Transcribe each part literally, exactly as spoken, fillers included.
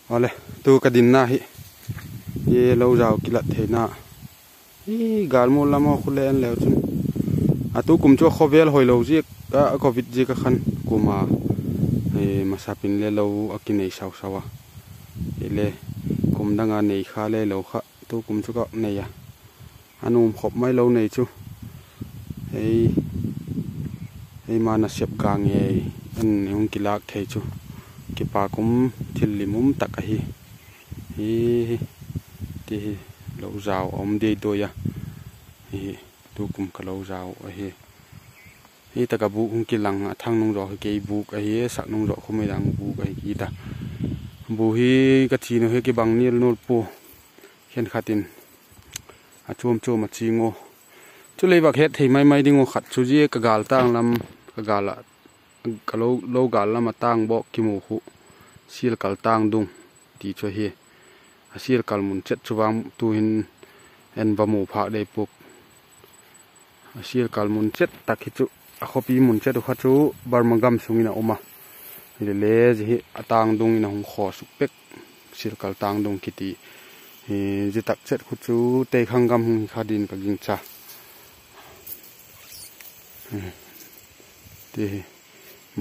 Awle, tu ka dinna hi, i lo zau kilat theina, i gâlmual lam a khu le en leu chun, a tukum chu a khawvel hoilo ziak a, a covid ziak a khan kuama, masapin le lo a kinei sau sau a, ile kum dang a nei kha le lo kha tukum chu ka nei a, a nuam khop mai lo nei chu, ei, eima nasep ga ngei in hung kilâk thei chu, kipâk um, thil lim um tak ahi. Hi, ti hi, lo zau a um dei doi a, hi, tukum ka lo zau ahi. Hi tak a bûk hung kilang a, thang nung zaw hi kei bûk ahi, sak nung zaw khu midang bûk ahi kit a. Bu hi ka chin uh hi kibang nial nual pua, khenkhat in a chuam chuam a ching u. Chuleh vak het thei mai mai ding uh khat chu zia ka gâl tâng lam, ka gâl ah, ka lo, lo gâl lam a tâng bawk kimu khu, Sialkal tâng dung ti chu ahi. A Sialkal mun chet chu vang tu'hin en va mu phâk dei puai. A Sialkal mun chet tak hi chu, a khawpi mun chet uh kha chu Burma gam sung in a um a. Hile le zia hi a tâng dung in a hung khaw suk pek, Sialkal tâng dung kiti. Zia tak chet khu chu Teikhang gam hung hi kha din ka gingcha. Ti hi,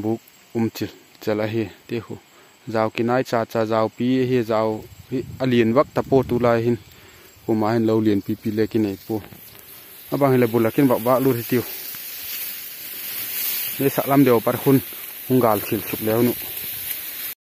bûk um chil chel ahi ti khu. Zau kinai cha cha, zaupi ahi, zau hi a lian vak ta pua tulai hin. Kuama hin lo lianpipi le kinei pua. A bang hileh bul ah kin vak vâk lut hitiu. Hi sak lam deu pat khun hung gâl thil suk leu nu.